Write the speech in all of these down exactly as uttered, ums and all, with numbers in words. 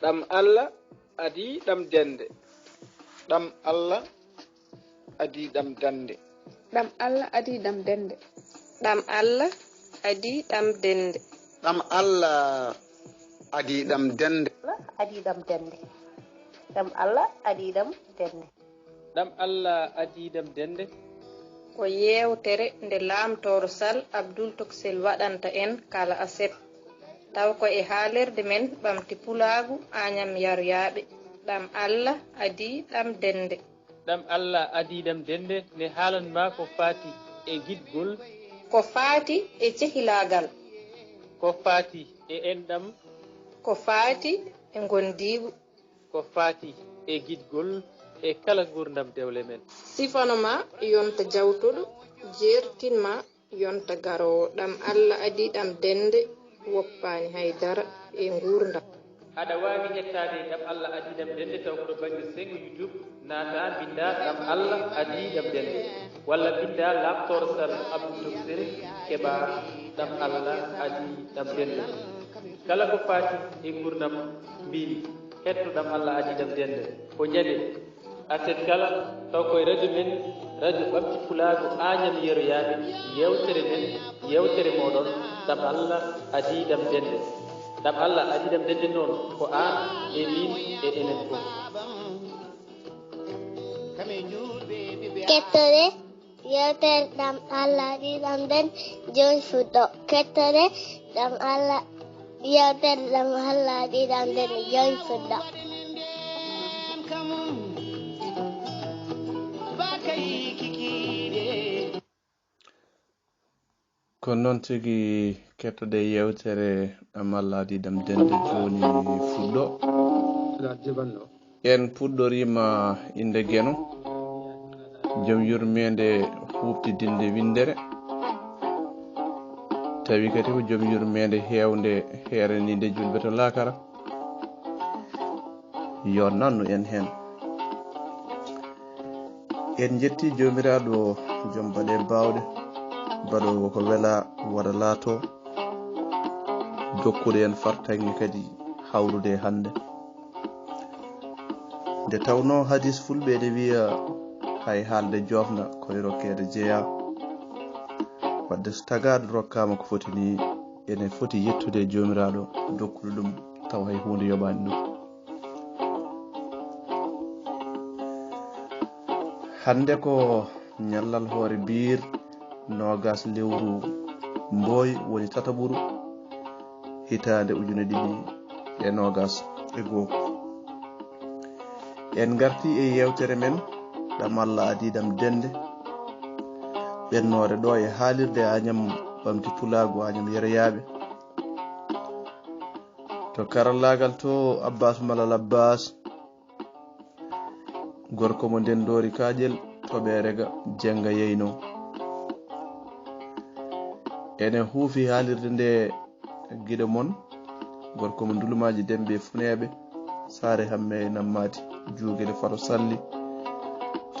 Ɗam Allah adii ɗam dende. Ɗam Allah adii ɗam dande. Ɗam Allah adii ɗam dende. Ɗam Allah adii ɗam dende. Ɗam Allah adii ɗam dende. Adii ɗam dende. Ɗam Allah adii ɗam dende. Ɗam Allah adii ɗam dende. Ko yeewtere nde laamtooro Sal Abdul Toksel waɗanta en kala aset. Taw ko e haalirde men ɓamti pulaagu Añam Yaryaaɓe. Ɗam Allah adii ɗam dende. Ɗam Allah adii ɗam dende ne haalan ma ko faati e giɗgol. Ko faati e cehilaagal. Ko faati e enɗam. Ko faati e ngondiigu. Ko faati e giɗgol e kala nguurndam dewle men. Sifano ma yonta jawtuɗo, jeertin ma yonta garoowo. Ɗam Allah adii ɗam dende, woppaani hay dara e nguurndam. Aɗa waawi hettaade ɗam Allah adii ɗam dende taw ko to bannge sengo YouTube, naata mbinnda ɗam Allah adii ɗam dende. Walla mbinnda laamtooro Sal Abdul Toksel, keɓa ɗam Allah adii ɗam dende. Kala ko faati e nguurndam mbimi, hetto ɗam Allah adii ɗam dende. Ko ñande aset kala, taw koye radio men, radio ɓamti pulaagu Añam Yeroyaaɓe, yeewtere men, yeewtere mooɗon, ɗam Allah adii ɗam dende. Ɗam Allah adii ɗam dende noon, ko aan e miin e enen fof. Kettore, yeewtere ɗam Allah adii ɗam dende, jooni fuɗɗo. Kettore, ɗam Allah, yeewtere ɗam Allah adii ɗam dende, jooni fuɗɗo. Ko noon tigi, kettoɗe yeewtere ɗam Allah adii ɗam dende, jooni fuɗɗo. En puɗɗoriima innde Geno, jom yurmeende huuɓtidinde winndere. Tawi kadi ko jom yurmeende heewnde heeraniinde julɓe to laakara. Yo nannu en heen. En njetti Joomiraaɗo, jom baɗe baawɗe, baɗoowo ko wela, wara laato, jokkude en fartaŋŋe kadi hawrude e hannde. Nde tawnoo hadis fulɓe ene wiya, hay haalde joofna, ko e rokkeede jeyaa. Wadde so tagaaɗo rokkaama ko foti nii, ene foti yettude e Joomiraaɗo, dokkude ɗum, tawa hay huunde yoɓaani ɗum. Hannde ko ñallal hoore biir, noogas lewru mbooy woni tataɓuru, hitaande ujune ɗiɗi e noogas e goo. En ngarti e yeewtere men, ɗam Allah adii ɗam dende, ɓennoore ɗo e haalirde Añam ɓamti pulaagu Añam Yeroyaaɓe. To karallaagal to, Abbas Malal Abbas, gorko mo Ndenndoori Kaaƴel, toɓeere ga, Jennga Yeyno. Ene huufi haalirde nde giɗo mon, gorko mo Ndulumaaji Dembe e Funeeɓe, Saare Hamme e Nammaati, Juugel e Faro Salli,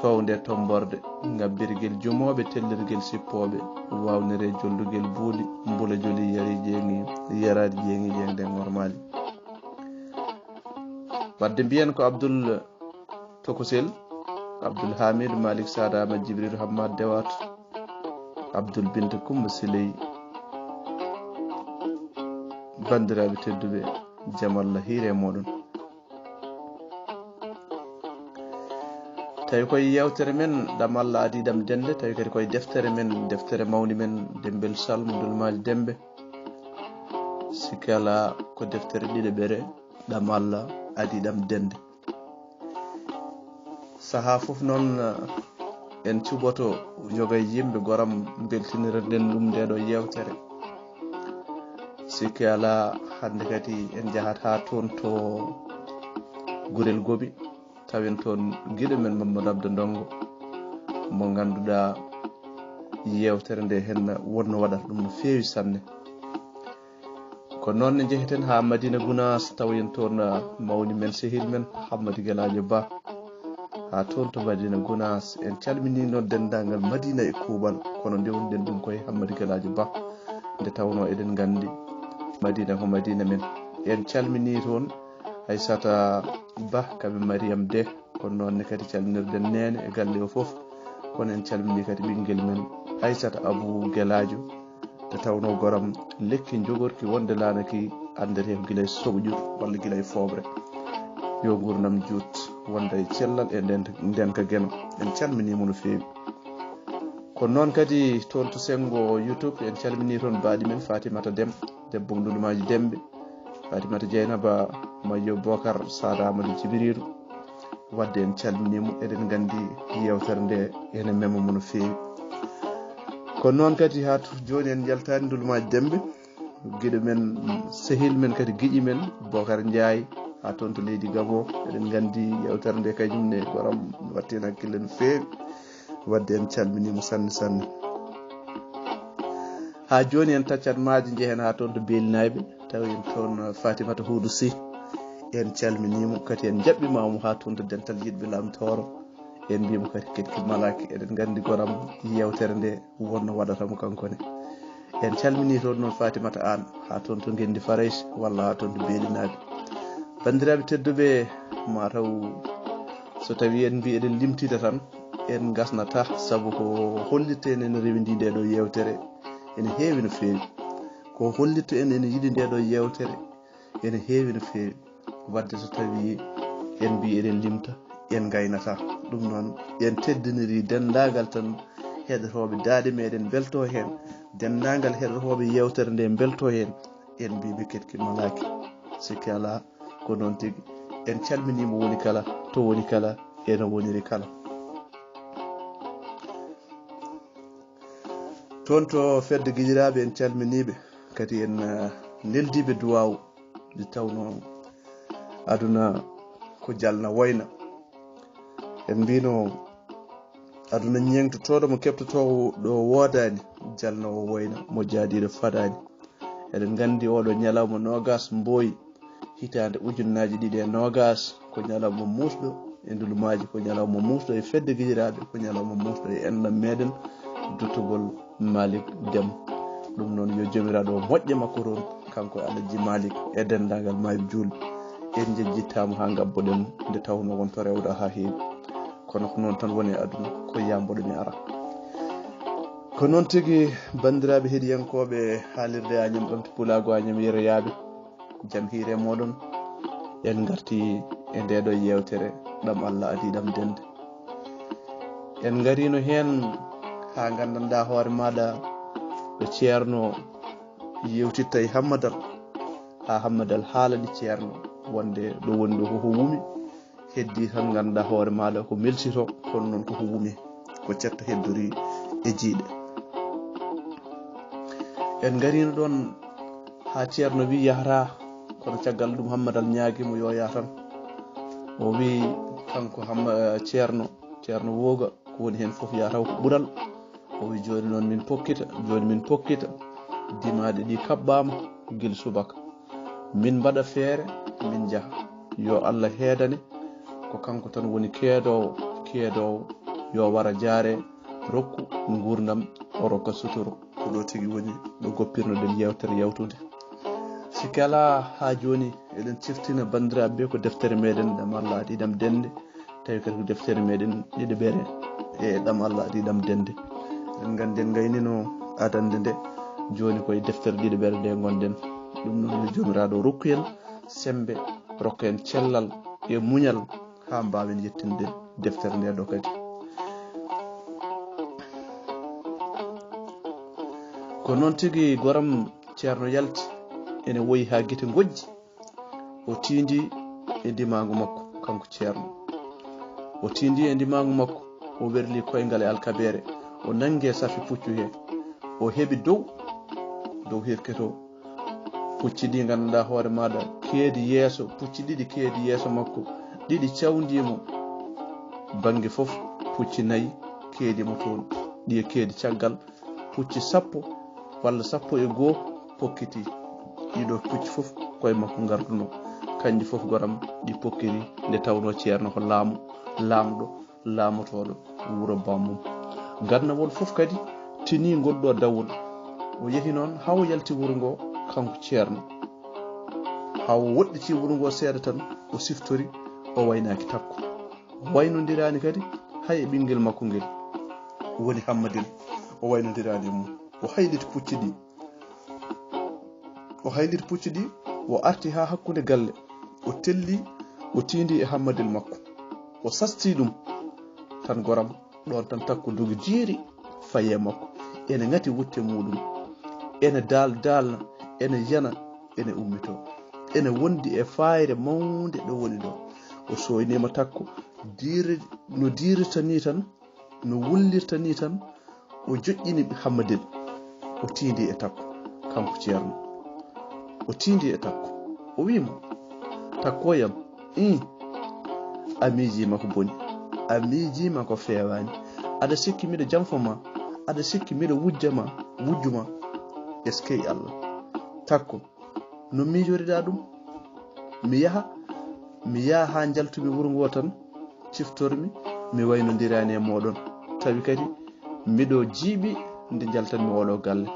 toownde e tommborde, ngabbirgel jumooɓe, tellirgel sippooɓe, waawnere e jollugel buuli, mbula joli yari jeeŋi, yaraari jeeŋi jeeŋde ŋormaali. Wadde mbiyen ko Abdul Tokosel, Abdul Hamid Malik Sadama, Jibril Hammad Dewat, Abdul Binta Kumba Siley. Banndiraaɓe tedduɓe, jam Allah hiire e mooɗon. Tawi koye yeewtere men ɗam Allah adii ɗam dende, tawi kadi koye deftere men, deftere mawni men, Dembel Sal mo Ndulmaaji Dembe. Sikke alaa ko deftere ɗiɗaɓere ɗam Allah adii ɗam dende. Sahaa fof noon, eh, en cuɓoto yoga e yimɓe goram, mbeltinirden ɗum nde ɗo yeewtere. Sikke alaa, hannde kadi en njahat haa toon to Gurel Gobi, tawen toon giɗo men Mamadou Abdou Ndongo, mo ngannduɗaa yeewtere nde heen wonno waɗata ɗum no feewi sanne. Ko noon ne njeheten haa Madina Gunaas, tawoyen toon, ah, mawni men, sehil men, Hammadi Gelaajo Ba. Haa toon to Madina Gunaas, en calminii noon denndaangal Madina e kuuɓal, kono ndewnuɗen ɗum koye Hammadi Gelaajo Ba. Nde tawnoo eɗen nganndi Madina ko Madina men. En calminii toon Aysata Ba, kaɓe Mariyam De. Kono noon ne kadi calminirɗen neene e galle o fof. Kono en calminii kadi ɓinngel men Aysata Abuu Gelaajo, nde tawnoo goram lekki njogorki wonde laana ki anndetee ko gila e soɓƴu walla gila e fooɓre. Yo nguurndam juut, wonda e cellal e nden, ndenka geno. En calminii mo no feewi. Kono noon kadi toon to senngo YouTube, en calminii toon baaɗi men Fatimata Dem, debbo Ndulmaaji Demɓe, Fatimata Jeynaba Mayyo Bokar Saada Amadou Jibriilu. Wadde en calminii mo, eɗen nganndi yeewtere nde ene mema mo no feewi. Kono noon kadi haa to jooni en njaltaani Ndulmaaji Demɓe, giɗo men, sehil men kadi giƴi men Bokar Njaay haa toon to leydi Gabon. Eɗen nganndi yeewtere nde kañum ne goram watti heen hakkille no feewi. Wadde en calminii mo sanne sanne. Haa jooni en taccat maaje njehen haa toon to Beelinaaɓe, tawi en toon Fatimata Huudu Sih. En calminii mo, kadi en njaɓɓiima mo haa toon to dental yiɗɓe Laam Tooro. En mbiyi mo kadi keɗki malaaki, eɗen nganndi goram yeewtere nde wonno waɗata mo kanko ne. En calminii toon noon Fatimata Aan, haa toon to Ngenndi Farayse walla haa toon to Beelinaaɓe. Banndiraaɓe tedduɓe, maa taw so tawii en mbii eɗen limtida tan, en ngasnataa, sabu ko hollitta en ene rewindii ndee ɗoo yeewtere ene heewi no feewi. Ko hollitta en ene yiɗi ndee ɗoo yeewtere ene heewi no feewi. Wadde so tawii en mbii eɗen limta, en ngaynataa. Ɗum noon, en teddinirii denndaangal tan heɗotooɓe daaɗe meɗen mbeltoo heen, denndaangal heɗotooɓe yeewtere nde mbeltoo heen, en mbii ɓe keɗki malaaki. Sikke alaa, ko noon tigi. En calminii mo woni kala, to woni kala, e no woniri kala. Toon to fedde gijiraaɓe, en calminii ɓe, kadi en, eh, neldiiɓe duwaaw, nde tawnoo aduna ko jalna woyna. En mbiino aduna ñeeŋtotooɗo mo keɓtotoowo ɗo woodaani, jalna o woyna mo jaadiiɗo fadaani. Eɗen nganndi oɗo ñalawma noogas mbooyi, hitaande ujunnaaji ɗiɗi e noogas, ko ñalawma muusɗo e ndulmaaji, ko ñalawma muusɗo e fedde gijiraaɓe, ko ñalawma muusɗo e enɗam meɗen, duttugol Malick Dem. Ɗum noon, yo Joomiraaɗo o moƴƴe makko toon, kanko e Alhaji Malick e denndaangal maayɓe juulɓe. En njejjittaama haa ngabboɗen, nde tawnoo won to rewda haa heewi. Kono ko noon tan woni e aduna, ko yaamboɗo mi ara. Ko noon tigi, banndiraaɓe heɗiyankooɓe haalirde Añam Ɓamti Pulaagu Añam Yeroyaaɓe, jam hiire mooɗon. En ngarti e ndee ɗoo yeewtere, ɗam Allah adii ɗam dennde. En ngariino heen haa nganndanɗaa hoore maaɗa ɗo Ceerno yeewtitta e Hammadal, haa Hammadal haalani Ceerno wonde ɗo woni ɗo ko ko wumi. Heddii tan nganndaa hoore maaɗa ko meltitoo, kono noon ko ko wumi, ko cetta heddorii e jiyɗe. En ngariino ɗoon haa Ceerno wii yahataa, kono caggal ɗum Hammadal ñaagii mo yo yah tan. O wii kanko Hamma-, Ceerno, Ceerno Wooga, ko woni heen fof yahata ko ɓural. O wii jooni noon min pokkita, jooni min pokkita. Dimaaɗi ɗi kaɓɓaama gila subaka. Min mbaɗa feere, min njaha. Yo Allah heedane, ko kanko tan woni keedoowo, keedoowo. Yo wara jaare, rokku nguurndam, o rokka suturo. Ko ɗo tigi woni ɗo goppirnoɗen yeewtere yawtunde. Sikke alaa, haa jooni eɗen ciftina banndiraaɓe ɓe ko deftere meɗen ɗam Allah adii ɗam dennde, tawi kadi ko deftere meɗen ɗiɗaɓere e ɗam Allah adii ɗam dennde. Eɗen nganndi en ngaynino adannde nde, jooni koye deftere ɗiɗaɓere nde ngonɗen. Ɗum noon yo Joomiraaɗo rokku en semmbe, rokka en cellal e muñal haa mbaawen yettinde deftere nde ɗo kadi. Ko noon tigi goram Ceerno yalti, ene woyi haa gite ngojji. O tiindi e ndimaagu makko, kanko Ceerno. O tiindi e ndimaagu makko, o werli koyngal e alkabeere, o nanngi e safi puccu he. O heɓi dow, dow hirke to. Pucci ɗi nganndanɗaa hoore maaɗa, keedi yeeso, pucci ɗiɗi keedi yeeso makko, ɗiɗi cawndii mo. Bannge fof, pucci nayi keedi mo toon, ɗi e keedi caggal, pucci sappo walla sappo e goo pokkiti. Ɗiɗo pucci fof koye makko ngarduno. Kanji fof goram ɗi pokkiti nde tawnoo Ceerno ko laamo, laamɗo, laamotooɗo wuro bammum. Gannawol fof kadi tinii ngol ɗo dawol. O yehi noon haa o yalti wuro ngo, kanko Ceerno. Awo woɗɗiti wuro ngo seeɗa tan, o siftori, o waynaaki Takko. O waynondiraani kadi hay e ɓinngel makko ngel woni Hammadel, o waynondiraani e mum. O hayliti pucci ɗi. O hayliti pucci ɗi, o arti haa hakkunde galle. O telli, o tiindi e Hammadel makko. O sasti ɗum. Tan goram, ɗon tan Takko dogi jiiri, fayi e makko. Ene ŋati wutte muuɗum. Ene daal-, daalna, ene yana, ene ummitoo. Ene wondi e faayre mawnde ɗo woni ɗo. O sooyniima Takko, diir-, no diirirta nii tan, no wullirta nii tan, o joƴƴini Hammadel. O tiindi e Takko, kanko Ceerno. O tiindi e Takko. O wii mo, "Takko yam, ii, a miijiima ko boni. A miijiima ko feewaani. Aɗa sikki miɗo janfo ma? Aɗa sikki miɗo wujja ma, wujju ma? Eskey Allah. Takko, no miijoriɗaa ɗum? Mi yaha, mi yaha haa njaltumi wuro ngoo tan, ciftormi, mi waynondiraani e mooɗon. Tawi kadi miɗo jiiɓi nde njaltanmi oɗo galle.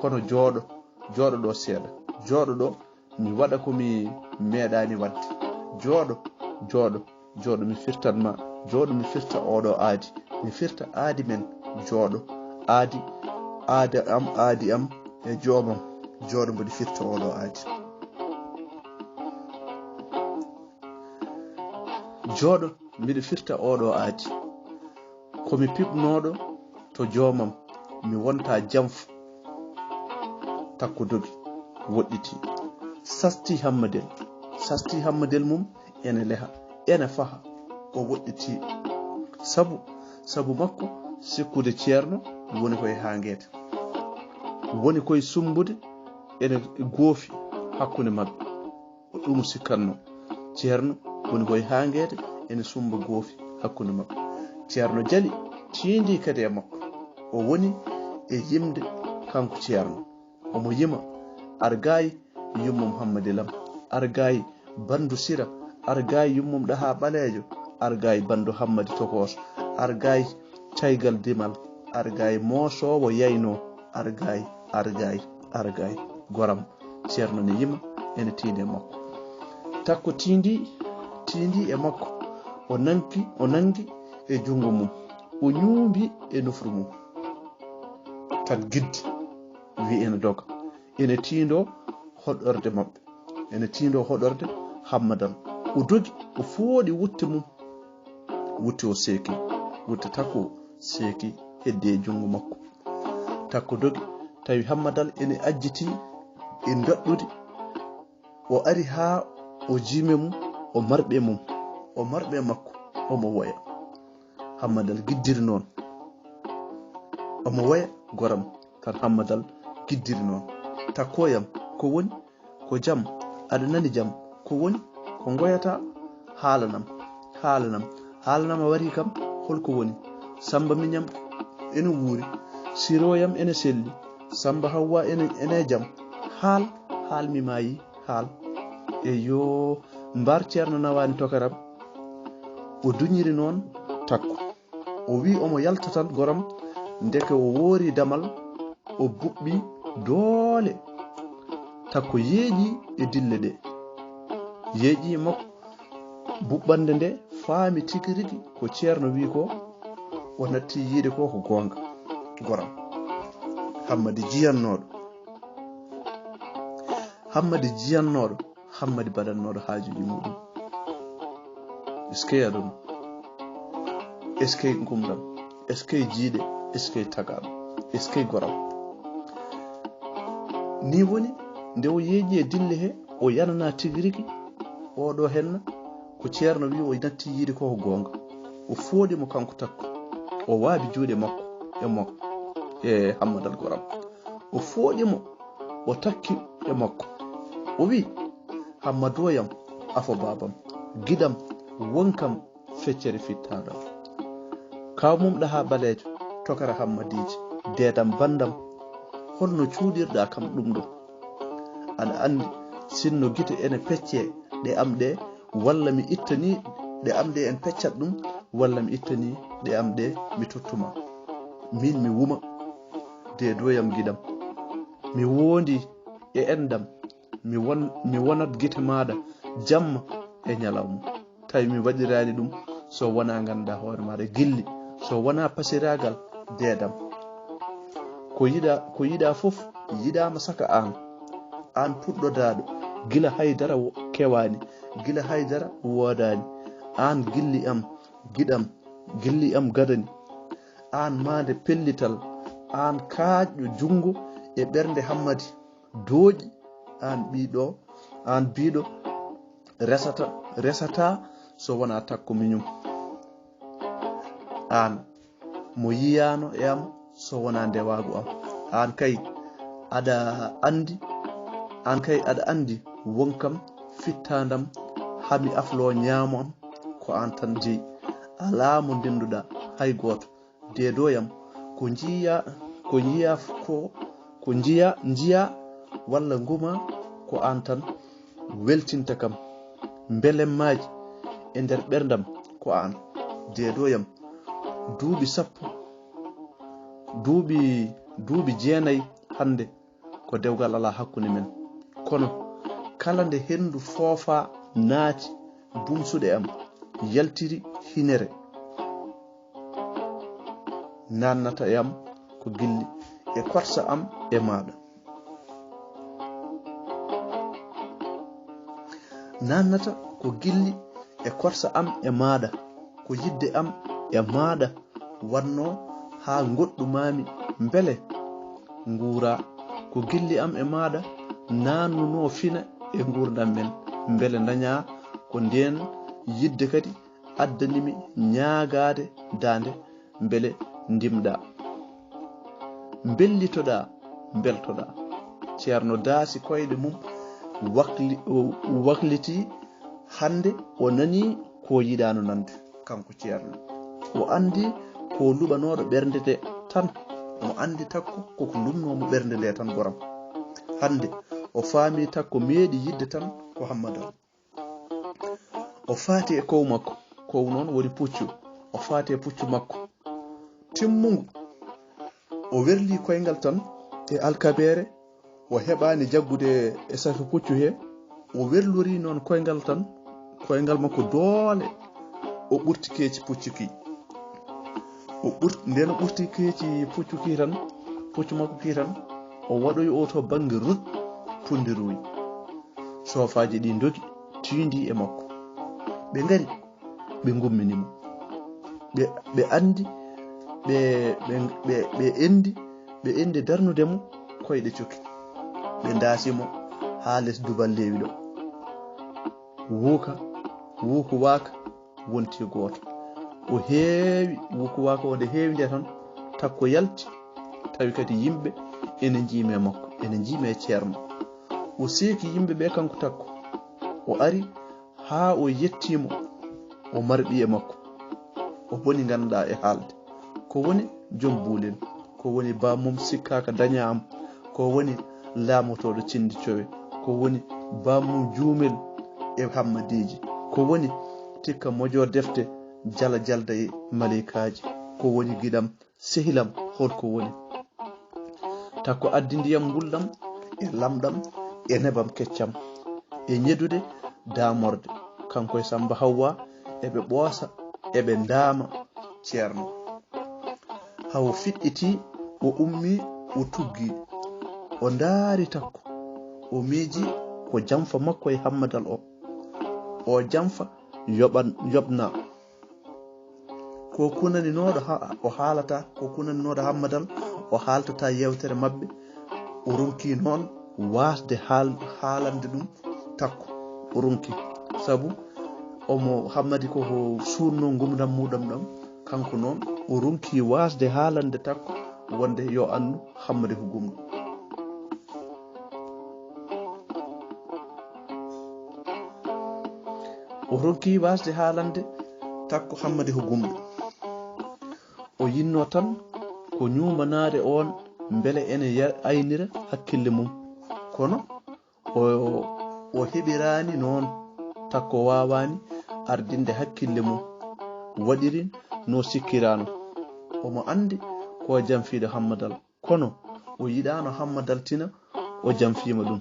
Kono jooɗo, jooɗo ɗo seeɗa. Jooɗo ɗo, mi waɗa ko mi meeɗaani waɗde. Jooɗo, jooɗo, jooɗo, mi firtan ma. Jooɗo, mi firta oɗo aadi. Mi firta aadi men. Jooɗo, aadi, aada am, aadi am e joomam. Jooɗo, mboɗo firta oɗo aadi." Jooɗo, miɗo firta oɗo aadi. Ko mi piɓnooɗo to joomam, mi wonta janfo. Takko dogi, woɗɗiti. Sasti Hammadel. Sasti Hammadel mum ene leha, ene faha. O woɗɗiti. Sabu, sabu makko sikkude Ceerno woni koye haangeede. Woni koye sumbude ene goofi hakkunde maɓɓe. Ko ɗum o sikkatnoo. Ceerno woni koye haangeede ene sumba goofi hakkunde maɓɓe. Ceerno jali, tiindii kadi e makko. O woni e yimde kanko Ceerno. Omo yima, "Argaay yummum Hammadi Lam, argaay banndu Sira, argaay yummum Ɗahaa Ɓaleejo, argaay banndu Hammadi Tokooso, argaay caygal dimal, argaay moosoowo yaynoo, argaay, argaay, argaay." Goram Ceerno ne yima, ene tiindi e makko. Takko tiindi, tiindi e makko. O nanki, o nangi e junngo mum. O ñuumbi e nofru mum. Tan giddi, wi ene doga. Ene tiindoo hoɗorde maɓɓe. Ene tiindoo hoɗorde Hammadal. O dogi, o fooɗi wutte mum. Wutte o seeki, wutte Takko seeki, heddi e junngo makko. Takko dogi, tawi Hammadal ene ajjiti e ndaɗɗudi. O ari haa o jiimi mum, o marɓi mum, o marɓi makko, omo woya. Hammadal giddiri noon. Omo woya goram, tan Hammadal giddiri noon. "Takko yam, ko woni? Ko jam? Aɗa nani jam? Ko woni? Ko ngoyataa? Haalanam, haalanam, haalanam a warii kam, holko woni? Sammba miñam ene wuuri, Siroo yam ene selli, Sammba Hawwa ene, ene jam. Haal, haal mi maayii, haal." Eyyo, mbar Ceerno nawaani tokaram. O duñiri noon Takko. O wi omo yalta tan goram, ndeke o woori damal, o buɓɓi doole. Takko yeeƴi e dille ɗe. Yeeƴi e makko buɓɓande nde, faami tigi rigi ko Ceerno wi ko, o natti yiide ko ko goonga. Goram. Hammadi jiyannooɗo. Hammadi jiyannooɗo. Hammadi baɗannooɗo haajuuji muɗum. Eskey aduna. Eskey ngumdam. Eskey jiiɗe. Eskey tagaaɗo. Eskey goram. Ni woni, nde o yeeƴi e dille he, o yanana tigi rigi, oɗo henna, ko Ceerno wi o natti yiide ko, ko goonga. O fooɗi mo kanko Takko. O waabi juuɗe makko e makko, e Hammadal goram. O fooɗi mo, o takki e makko. O wi, "Hammadu yam, afo baabam, giɗam, wonkam, feccere fittaaɗam. Kaw mum Ɗahaa Ɓaleejo, tokara Hammadiije, deedam banndam, holno cuuɗirɗaa kam ɗum ɗo? Aɗa anndi, sinno gite ene peccee ɗe am ɗe, walla mi ittanii ɗe am ɗe en peccat ɗum, walla mi ittanii ɗe am ɗe mi tottuma. Min mi wuma, deedoyam giɗam. Mi wondi e enɗam, Mi won, mi wonat gite maaɗa jamma e ñalawma. Tawi mi waɗiraani ɗum so wonaa ngannduɗaa hoore maaɗa gilli, so wonaa pasiraagal deedam. Ko yiɗaa, ko yiɗaa fof yiɗaama saka aan. Aan puɗɗodaaɗo, gila haydara wo-, kewaani, gila haydara woodaani. Aan gilli am, giɗam, gilli am gadani. Aan maande pellital, aan kaaƴɗo junngo e ɓernde Hammadi. Dooƴi, aan ɓiɗo, aan biɗo resata, resata so wonaa takko miñum. Aan mo yiyaano e am so wonaa ndewaagu am. Aan kay aɗa anndi, aan kay aɗa anndi wonkam fittaandam hami afloo ñaamo am ko aan tan jeyi. Alaa mo ndennduɗaa hay gooto. Deedooyam, ko njiya, ko njiya, ko, ko njiya, njiya walla nguma ko aan tan weltinta kam. Mbelemmaaji e nder ɓerndam ko aan. Deedooyam, duuɓi sappo, duuɓi, duuɓi jeenayi hannde ko dewgal alaa hakkunde men. Kono kala nde henndu foofaa naati bumsuɗe am, yaltiri hinere, naannata e am ko gilli e korsa am e maaɗa. Naannata ko gilli e korsa am e maaɗa, ko yidde am e maaɗa wannoo haa ngoɗɗumaami mbele nguura. Ko gilli am e maaɗa naannunoo fina e nguurndam men, mbele ndañaa ko ndeen yidde kadi addani mi ñaagaade daande mbele ndimɗaa. Mbellitoɗaa, mbeltoɗaa. Ceerno daasi koyɗe mum wakli-, o wakliti hannde o nanii ko yiɗaano nande. Kanko Ceerno. O anndi ko luɓanooɗo ɓernde nde tan. O anndi takko koko lumnoo mo ɓernde nde tan goram. Hannde o faami takko meeɗi yidde tan ko Hammadal. O faati e kow makko, kow noon woni puccu. O faati e puccu makko timmungu. O werli koyngal tan e alkabeere. O heɓaani jaggude e safi puccu he, o werlori noon koyngal tan, koyngal makko doole, o ɓurti keeci puccu ki. O ɓur-, nden o ɓurti keeci puccu ki tan, puccu makko ki tan, o waɗoyi o to bannge rut, pundiruuyi. Soofaaji ɗi ndogi, tiindi e makko. Ɓe ngari, ɓe ngummini mo. Ɓe, ɓe anndi, ɓe, ɓe, ɓe, ɓe enndi, ɓe enndi darnude mo koyɗe coki. Ɓe ndaasi mo haa les duballeewi ɗo. Wuuka, wuuku waaka wonti gooto. O heewi, wuuku waaka o nde heewi nde tan, takko yalti, tawi kadi yimɓe ene njiime makko, ene njiime Ceerno. O seeki yimɓe ɓe kanko takko. O ari haa o yettii mo, o marɓi e makko. O boni ngannduɗaa e haalde. Ko woni joom buulel, ko woni bammum sikkaaka dañaam, ko woni laamotooɗo cindi cowe, ko woni bammum juumel e hammadiiji, ko woni tikka mojo defte jala jalda e maleykaaji, ko woni giɗam sehilam holko woni. Takko addi ndiyam ngulɗam e lamɗam e nebam keccam e ñedude daamorde. Kanko e Samba Hawwa eɓe ɓoosa, eɓe ndaama Ceerno. Haa o fiɗɗiti, o ummi, o tuggi. O ndaari takko. O miiji ko jamfa makko e Hammadal o. O jamfa yoɓan-, yoɓna. Ko kunaninooɗo ha-, o haalata, ko kunaninooɗo Hammadal, o haaltata yeewtere maɓɓe. O ronki noon waasde haal-, haalande ɗum takko. O ronki. Sabu omo Hammadi ko, ko suunnoo ngumndam muɗam ɗam. Kanko noon, o ronki waasde haalande takko wonde yo anndu Hammadi ko gumɗo. O ronki waasde haalande takko Hammadi ko gumɗo. O yinnoo tan ko ñuumanaade oon mbele ene ya-, aynira hakkille mum. Kono o, o heɓiraani noon, takko waawaani ardinde hakkille mum. Waɗiri no sikkiraano. Omo anndi ko jamfiiɗo Hammadal. Kono o yiɗaano Hammadal tina o jamfiima ɗum.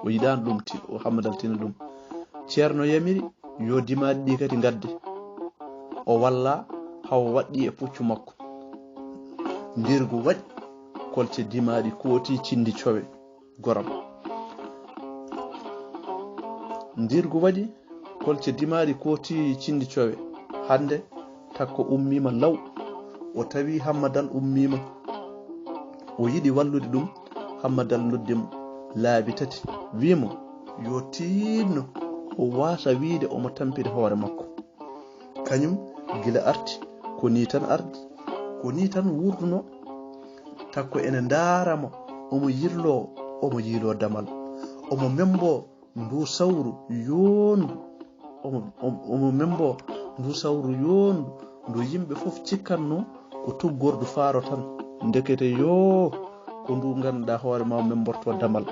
O yiɗaano ɗum ti-, o Hammadal Tine ɗum. Ceerno yamiri yo dimaaɗi ɗi kadi ngadde. O walla hawo waɗɗi e puccu makko. Ndirgu waɗi kolce dimaaɗi kooti cindi cowe. Goram. Ndirgu waɗi kolce dimaaɗi kooti cindi cowe. Hannde Takko ummiima law. O tawi Hammadal ummiima. O yiɗi wallude ɗum. Hammadal noddi mo laabi tati, wii mo yo tiiɗno, o waasa wiide omo tampiri hoore makko. Kañum gila arti, ko nii tan ardi, ko nii tan wuurduno. Takko ene ndaara mo, omo yirloo, omo yiiloo damal. Omo memmboo ndu sawru yoondu, omo, omo, omo memmboo ndu sawru yoondu, ndu yimɓe fof cikkatnoo ko tuggordu faaro tan. Ndekete yoo, ko ndu ngannduɗaa hoore maa o memmbortoo damal,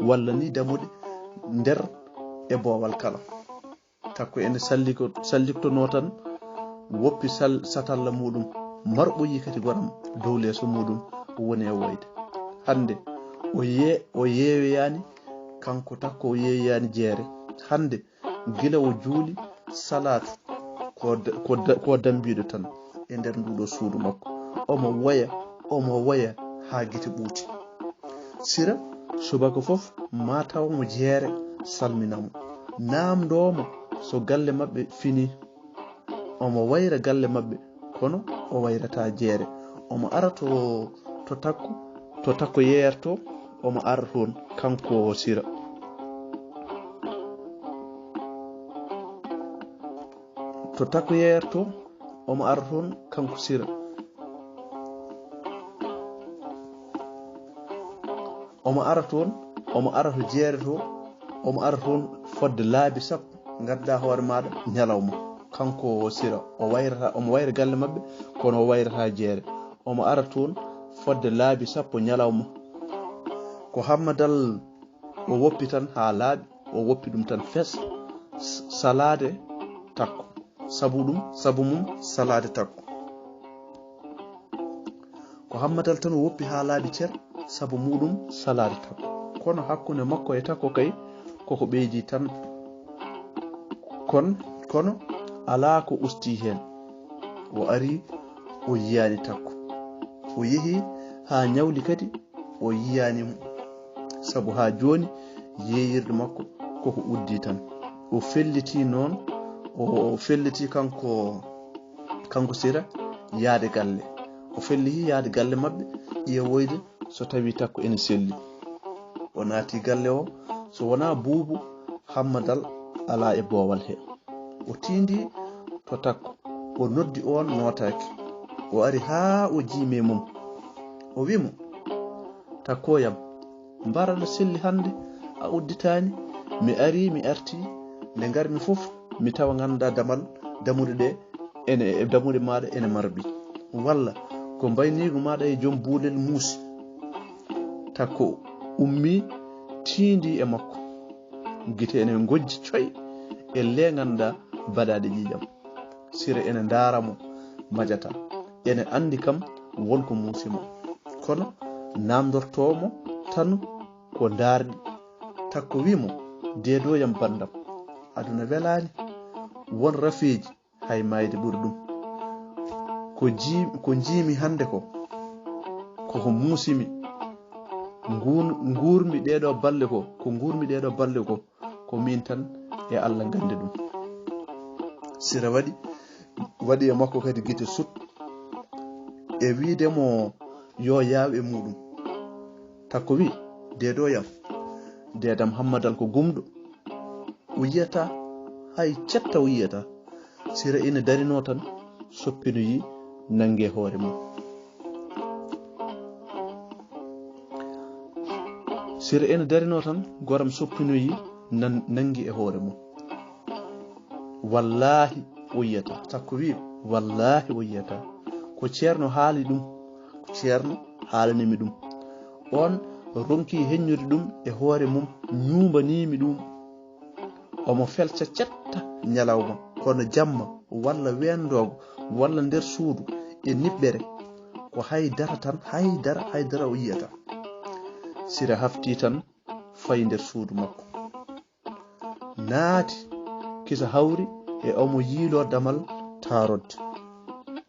walla nii dammuɗe nder e boowal kala. Takko ene salliko-, salliktonoo tan, woppi sal-, satalla muuɗum, marɓoyi kadi goram dow leeso muuɗum, woni e woyde. Hannde o ye-, o yeeyoyaani, kanko Takko o yeeyoyaani jeere. Hannde gila o juuli salaatu, ko da-, ko da-, ko dammbiiɗo tan e nder nduuɗo suudu makko. Omo woya, omo woya haa gite ɓuuti. Sira, subaka fof ma taw mo jeere, salmina mo, naamndoo mo so galle maɓɓe finii. Omo wayra galle maɓɓe, kono o wayrataa jeere. Omo ara to, to Takko, to Takko yeeyata to, omo ara toon, kanko Sira. To Takko yeeyata to, omo ara toon, kanko Sira. Omo ara toon, omo ara to jeere to, omo ara toon fodde laabi sappo, ngadda hoore maaɗa ñalawma. Kanko Sira, o wayrata, omo wayra galle maɓɓe, kono o wayrataa jeere. Omo ara toon fodde laabi sappo ñalawma. Ko Hammadal o woppi tan haa laaɓi, o woppi ɗum tan fes, s-, salaade Takko. Sabu ɗum, sabu mum salaade Takko. Ko Hammadal tan o woppi haa laaɓi cer, sabu muuɗum salaade Takko. Kono hakkunde makko e Takko kay, koko ɓeydi tan. Kon-, kono alaa ko usti heen. O ari, o yiyaani Takko. O yehi haa ñawli kadi, o yiyaani mo. Sabu haa jooni, yeeyirde makko koko uddi tan. O felliti noon, o, o felliti kanko, kanko Sira, yaade galle. O felliti yaade galle maɓɓe, ƴeewoyde so tawi Takko ene selli. O naati galle o, so wonaa buubu, Hammadal alaa e boowal he. O tiindii to Takko, o noddi oon nootaaki. O ari haa o jiimi e mum. O wii mo, "Takko yam, mbara no selli hannde, a udditaani. Mi arii, mi artii, nde ngarmi fof, mi tawa nganndaa damal, dammuɗe ɗe ene, e dammuɗe maaɗa ene marɓi. Walla ko mbayniigu maaɗa e joom buulel muusi." Takko ummii, tiindii e makko. Gite ene ngojji coy, e le nganndaa baɗaaɗe ƴiiƴam. Sira ene ndaara mo, majata. Ene anndi kam won ko muusi mo. Kono naamndortoo mo tan ko ndaarɗi. Takko wii mo, "Deedoo yam banndam, aduna welaani. Won rafeeji hay maayde ɓuri ɗum. Ko jii-, ko njiimi hannde ko, koko muusimi. Nguun-, nguurmi ɗeeɗoo balɗe ko, ko nguurmi ɗeeɗoo balɗe ko, ko miin tan e Allah nganndi ɗum." Sira waɗi, waɗi e makko kadi gite sut, e wiide mo yo yaaw e muuɗum. Takko wi, "Deedoo yam, deedam Hammadal ko gumɗo. O yiyataa, hay cetta o yiyataa." Sira ina darinoo tan, soppinoyi, nanngi e hoore mum. Sira ina darinoo tan, goram soppinoyi, nan-, nanngi e hoore mum. "Wallaahi o yiyataa." Takko wi, "Wallaahi o yiyataa. Ko Ceerno haali ɗum. Ko Ceerno haalani mi ɗum. On ronki heññude ɗum e hoore mum, ñuumbanii mi ɗum. Omo felca cetta ñalawma, kono jamma, walla weendoogo, walla nder suudu, e niɓɓere, ko hay dara tan, hay dara, hay dara o yiyataa." Sira hafti tan, fayi nder suudu makko. Naati kisa hawri e omo yiiloo damal taarodde.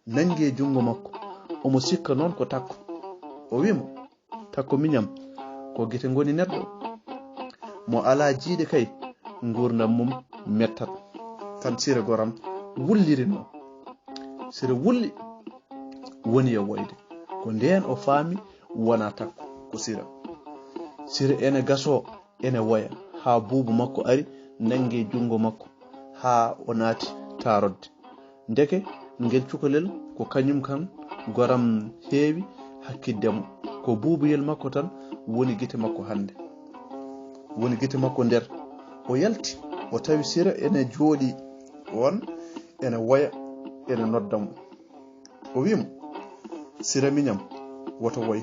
Nanngi e junngo makko, omo sikka noon ko Takko. O wii mo, "Takko miñam, ko gite ngoni neɗɗo. Mo alaa jiiɗe kay, nguurndam mum mettat." Tan Sira goram wulliri noon. Sira wulli, woni e woyde. Ko ndeen o faami wonaa Takko, ko Sira. Sira ene gasoo, ene woya, haa buubu makko ari, nanngi junngo makko, haa o naati taarodde. Ndeke ngel cukalel ko kañum kan goram heewi hakkidde mo. Ko buubuyel makko tan woni gite makko hannde. Woni gite makko nder. O yalti, o tawi Sira ene jooɗii oon, ene woya, ene nodda mo. O wii mo, "Sira miñam, woto woy.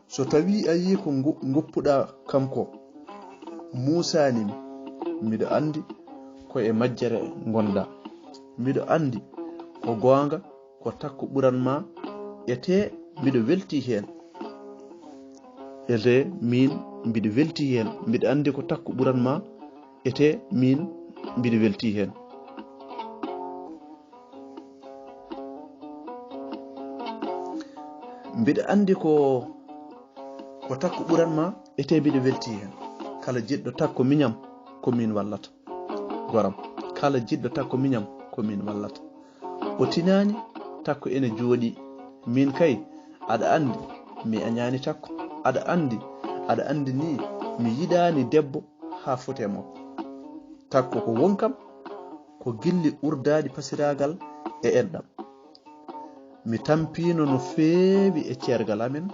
So tawii a yii ko ngu-, ngoppuɗaa kam ko, muusaani mi. Miɗo anndi ko e majjere ngonɗaa. Miɗo anndi ko goonga ko Takko ɓuran ma, etee mbiɗo weltii heen. Etee miin mbiɗo weltii heen. Miɗo anndi ko Takko ɓuran ma, etee miin mbiɗo weltii heen." Mbiɗa anndi ko, ko Takko ɓuran ma, etee mbiɗa weltii heen. Kala jiɗɗo Takko miñam, ko miin wallata. Goram, kala jiɗɗo Takko miñam, ko miin wallata. O tinaani Takko ene jooɗii. Miin kay, aɗa anndi, mi añaani Takko. Aɗa anndi, aɗa anndi nii, mi yiɗaani debbo haa foti e makko. Takko ko wonkam, ko gilli urdaaɗi pasiraagal e enɗam. Mi tampiino no feewi e ceergal amen,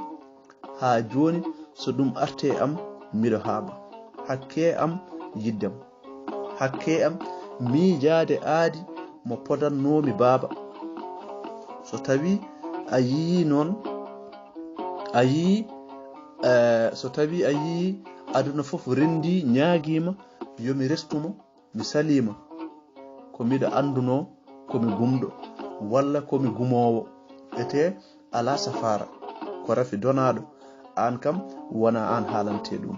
haa jooni so ɗum arti e am, miɗo haaɓa. Hakkee am yiɗde mo. Hakkee am miijaade aadi mo podannoomi baaba. So tawii a yiyii noon, a yiyii, eh, so tawii a yiyii aduna fof renndii, ñaagiima yo mi restu mo, mi saliima, ko miɗo anndunoo ko mi gumɗo, walla ko mi gumoowo, etee alaa safaara, ko rafi donaaɗo, aan kam wonaa aan haalantee ɗum.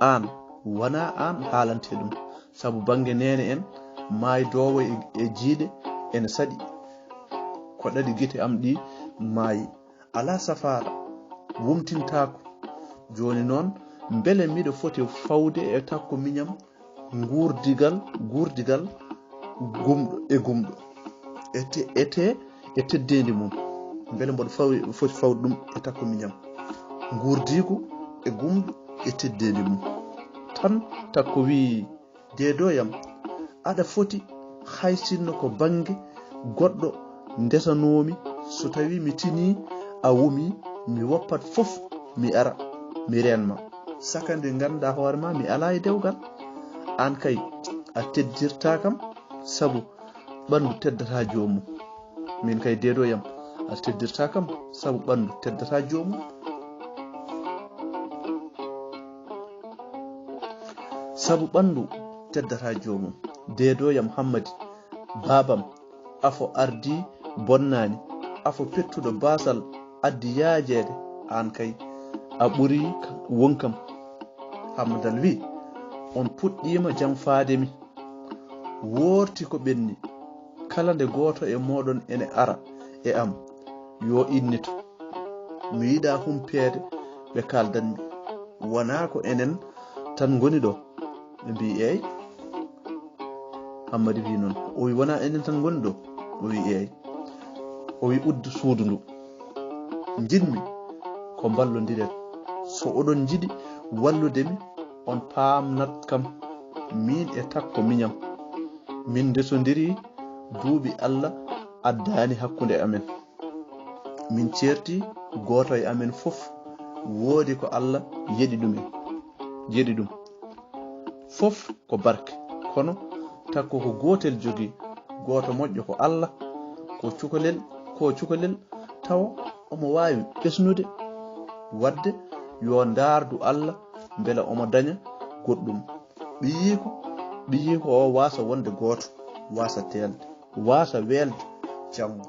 Aan, wonaa aan haalantee ɗum, sabu bannge neene en, maaydoowo e, e jiiɗe ene saɗi, ko ɗaɗi gite am ɗi maayi. Alaa safaara, wumtintaako. Jooni noon, mbele miɗo foti fawde e Takko miñam nguurdigal, guurdigal gumɗo e gumɗo, etee, etee e teddeendi mum? Mbele mboɗo fawi, foti fawde ɗum e Takko miñam, nguurdiigu e gumɗo e teddeendi mum? Tan Takko wii, "Deedooyam, aɗa foti, hay sinno ko bannge goɗɗo ndesanoomi, so tawii mi tinii, a wumii, mi woppat fof, mi ara, mi reen ma. Saka nde ngannduɗaa hoore ma, mi alaa e dewgal. Aan kay, a teddirtaa kam, sabu ɓanndu teddataa joomum." Min kay, deedooyam, a teddirtaa kam, sabu ɓanndu teddataa joomum. Sabu ɓanndu teddataa joomum. Deedooyam Hammadi, baabam, afo ardii bonnaani, afo pettuɗo baasal addi yaajeede, aan kay, a ɓurii wonkam. Hammadal wii, "On puɗɗiima jamfaade mi. Woorti ko ɓenni. Kala nde gooto e mooɗon ene ara e am, yo innito. Mi yiɗaa humpeede ɓe kaaldanmi. Wonaa ko enen tan ngoni ɗo." Ɓe mbii, "Eey." Hammadi wii noon. O wii, "Wonaa enen tan ngoni ɗo?" O wii, "Eey." O wii, "Uddu suudu ndu. Njiɗmi ko mballondiren. So oɗon njiɗi wallude mi, on paamnat kam, miin e Takko miñam. Min ndesondirii duuɓi, Alla addaani hakkunde amen. Min ceerti, gooto e amen fof woodi ko Alla yeɗi ɗum en, yeɗi ɗum. Fof ko barke, kono Takko ko gootel jogii, gooto moƴƴo ko Alla, ko cukalel, ko cukalel, tawa omo waawi ɓesnude. Waɗde yo ndaardu Alla mbela omo daña goɗɗum. Ɓiyiiko, ɓiyiiko o waasa wonde gooto, waasa teelde, waasa weelde janngo.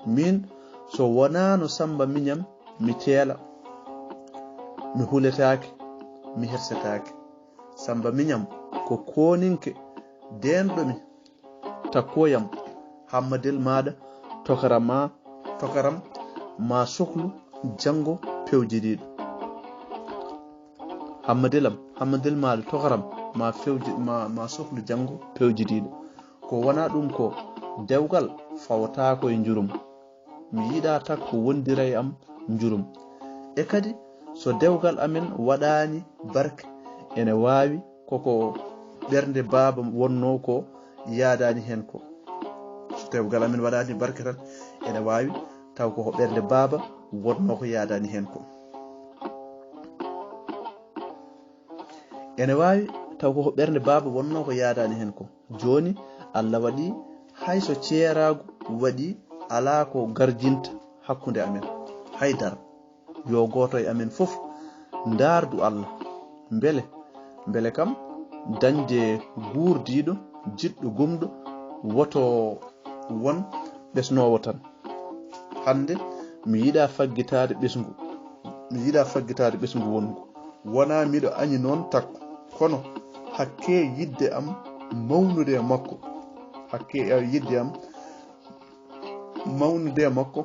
Miin, so wonaano Sammba miñam, mi teela, mi huletaake, mi hersetaake. Samba miñam ko kooninke deenɗo mi. Takkoyam, hammadel maaɗa tokaram ma, tokaram ma sohlu janngo pewjidiiɗo. Hammadelam, hammadel maaɗa tokaram ma fewji, ma, ma sohlu janngo pewjidiiɗo. Ko wonaa ɗum ko dewgal fawataako e njurum. Mi yiɗaa Takko wondira e am njurum. E kadi, so dewgal amen waɗaani barke, ene waawi koko ɓernde baaba wonnoo ko yaadaani heen ko. So dewgal amen waɗaani barke tan, ene waawi taw koko ɓernde baaba wonnoo ko yaadaani heen ko. Ene waawi taw koko ɓernde baaba wonnoo ko yaadaani heen ko. Jooni, Allah waɗi hay so ceeraagu waɗi, alaa ko garjinta hakkunde amen. Hay dara. Yo gooto e amen fof ndaardu Allah. Mbele, mbele kam dañde guurdiiɗo, jiɗɗo, gomɗo, woto won ɓesnoowo tan. Hannde, mi yiɗaa faggitaade ɓesngu. Mi yiɗaa faggitaade ɓesngu wonngu. Wonaa miɗo añi noon Takko, kono hakkee yiɗde am mawnude e makko. Hakkee yiɗde am mawnude e makko.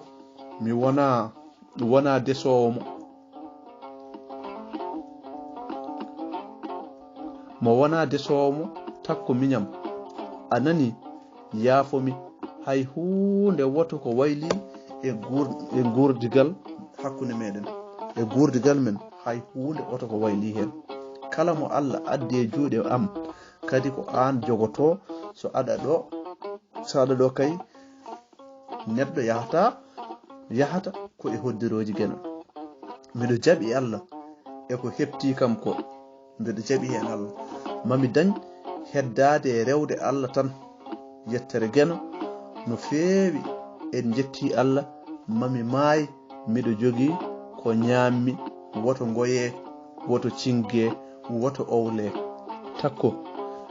Mi wonaa, wonaa desoowo mo. Mo wonaa desoowo mo, Takko miñam. A nanii? Yaafo mi, hay huunde woto ko waylii e guur-, e guurdigal hakkunde meɗen. E guurdigal men, hay huunde woto ko waylii heen. Kala mo Allah addi e juuɗe am, kadi ko aan jogotoo. So aɗa ɗo, so aɗa ɗo kay, neɗɗo yahata, yahata ko e hoddirooji Geno. Miɗo jaɓi Allah e ko heɓtii kam ko. Mbeɗa jaɓi heen Allah. Mami dañ heddaade e rewde Allah tan. Yettere Geno no feewi. En njettii Allah. Mami maayi, miɗo jogii ko ñaammi. Woto ngoyee, woto ciŋgee, woto owlee. Takko,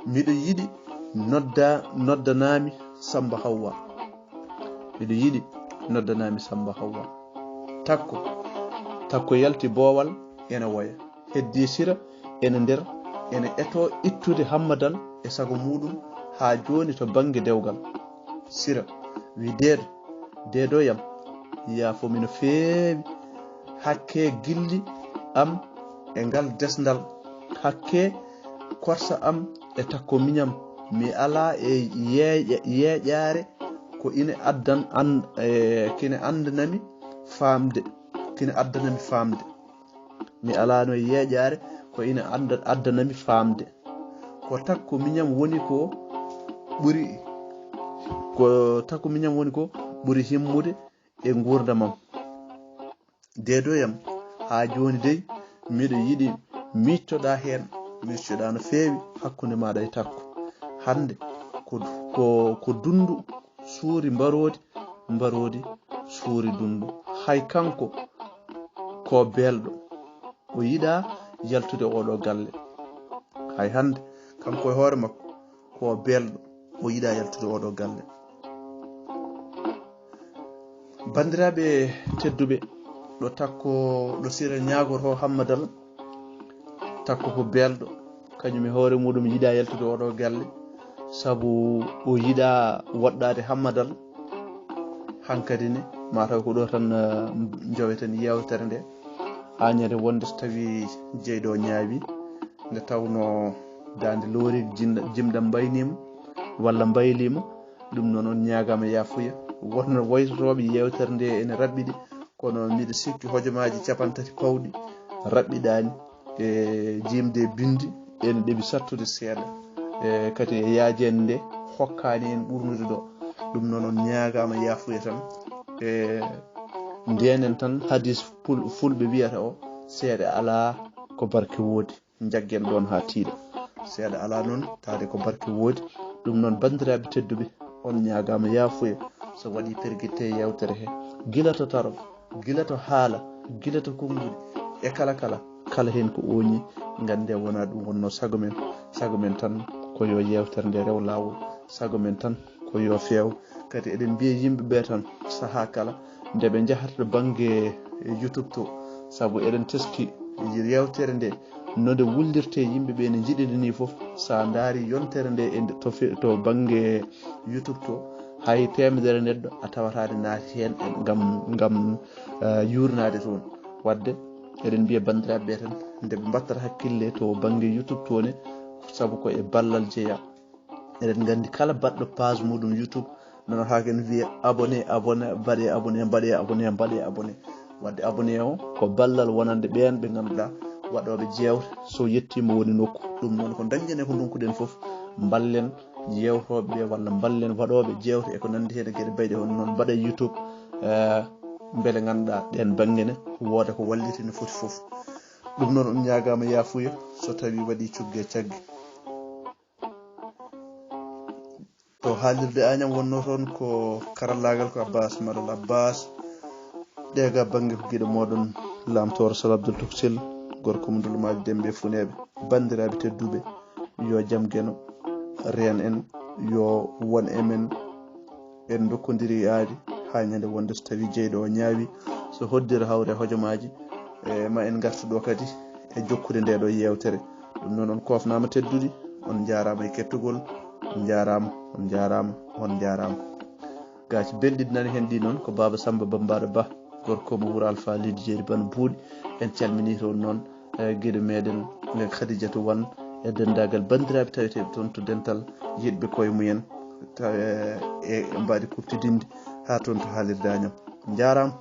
miɗo yiɗi nodda-, noddanaami Samba Hawwa. Miɗo yiɗi noddanaami Samba Hawwa. Takko, Takko yalti boowal, ene woya. Heddii Sira ene nder, ene etoo ittude Hammadal e sago muuɗum haa jooni to bannge dewgal. Sira wi, "Deedo, deedo yam, yaafo mi no feewi. Hakkee gilli am e ngal desndal. Hakkee korsa am e Takko miñam. Mi alaa e yeeƴa-, yeeƴaare ko ine addan-, an-, e, kine anndanami faamde, kine addanami faamde. Mi alaano e yeeƴaare ko ine adda-, addanami faamde. Ko Takko miñam woni ko ɓuri, ko Takko miñam woni ko ɓuri himmude e nguurndamam. Deedo yam, haa jooni dey, miɗo yiɗi miiccoɗaa heen, miiccoɗaa no feewi hakkunde maaɗa e Takko. Hannde ko, ko, ko dunndu suuri mbaroodi, mbaroodi suuri dunndu. Hay kanko ko beelɗo, o yiɗaa yaltude oɗo galle. Hay hannde, kanko e hoore makko, ko beelɗo, o yiɗaa yaltude oɗo galle." Banndiraaɓe tedduɓe, ɗo Takko, ɗo Sira ñaagotoo Hammadal, Takko ko beelɗo, kañum e hoore muuɗum yiɗaa yaltude oɗo galle, sabu o yiɗaa woɗɗaade Hammadal. Hankadi ne, mataw ko ɗo tan, eh, njoweten yeewtere nde. Haa ñande wonde so tawi jeyɗo ñaawi, nde tawno daande loori jinɗa-, jimɗam mbayniima walla mbayliima, ɗum noon on ñaagaama yaafuya. Wonno woytotooɓe yeewtere nde ene raɓɓiɗi, kono miɗo sikki hojomaaji capantati pawɗi raɓɓiɗaani e jiimde e binndi, ene ɗeɓi sattude seeɗa. E kadi e yaajeende nde hokkaani en ɓurnude ɗo. Ɗum noon on ñaagaama yaafuya tan. E ndeenen tan hadis pul-, fulɓe wiyata o, "Seeɗa alaa ko barke woodi." Njaggen ɗoon haa tiiɗa. Seeɗa alaa noon, taade ko barke woodi. Ɗum noon, banndiraaɓe tedduɓe, on ñaagaama yaafuya so waɗi pergitte e yeewtere he. Gila to taro, gila to haala, gila to konnguɗi, e kala kala, kala heen ko ooñi, nganndee wonaa ɗum wonnoo sago men. Sago men tan ko yo yeewtere nde rew laawol. Sago men tan ko yo feew. Kadi eɗen mbiya yimɓe ɓe tan sahaa kala nde ɓe njahata to bannge YouTube to, sabu eɗen teski yeewtere nde No nde wullirte yimɓe ɓe ne njiɗiri ni fof, so a ndaari yontere nde e nde to fe- to bannge YouTube to, hay teemedere neɗɗo a tawata nde naati heen ngam ngam eh, yuurnaade toon. Wadde eɗen mbiya banndiraaɓe ɓe tan nde ɓe mbattata hakkille to bannge YouTube to ne, sabu ko e ballal jeya. Eɗen nganndi kala baɗɗo page muɗum YouTube nanataake no wiya abonné, abonné, mbaɗe abonné, mbaɗe abonné, mbaɗe abonné. Wadde abonné o ko ballal wonande ɓeen ɓe ngannduɗaa waɗooɓe jeewte, so yettiima woni nokku. Ɗum noon ko dañde ne ko ndonkuɗen fof, mballen yeewtooɓe ɓe walla mballen waɗooɓe jeewte e ko nanndi heen e geɗe bayɗe hono noon mbaɗa YouTube, eh, mbele ngannduɗaa ɗeen bannge ne wooda ko walliti no foti fof. Ɗum noon on ñaagaama yaafuya so tawii waɗii cugge cagge. To haalirde Añam wonnoo toon ko karallaagal ko Abbas Malal Abbas. Ɗeega bannge ko giɗo mooɗon Laamtooro Sal Abdul Tuksel, gorko mo Ndulmaaji Dembe Funeeɓe. Banndiraaɓe tedduɓe, yo jam geno reen en, yo won e men. En ndokkondiri aadi haa ñande wonde so tawii jeyɗo o ñaawi, so hoddira hawre hojomaaji, e ma en ngartu ɗo kadi e jokkude nde ɗo yeewtere. Ɗum noon on koofnaama tedduɗi, on njaaraama e kettugol, on njaaraama, on njaaraama, on njaaraama. Gaaci belɗi nani heen ɗi noon ko Baaba Samba Bambaɗo Ba, gorko mo wuro Alfa Leydi Jeeri Bano Buuɗi. En calminii toon noon, eh, giɗo meɗen, eh, Khadijatu Wan e denndaangal banndiraaɓe taweteeɓe toon to dental yiɗɓe koye mumen, taw, eh, e mbaɗi kuftidinde haa toon to haalirde Añam. Njaaraama.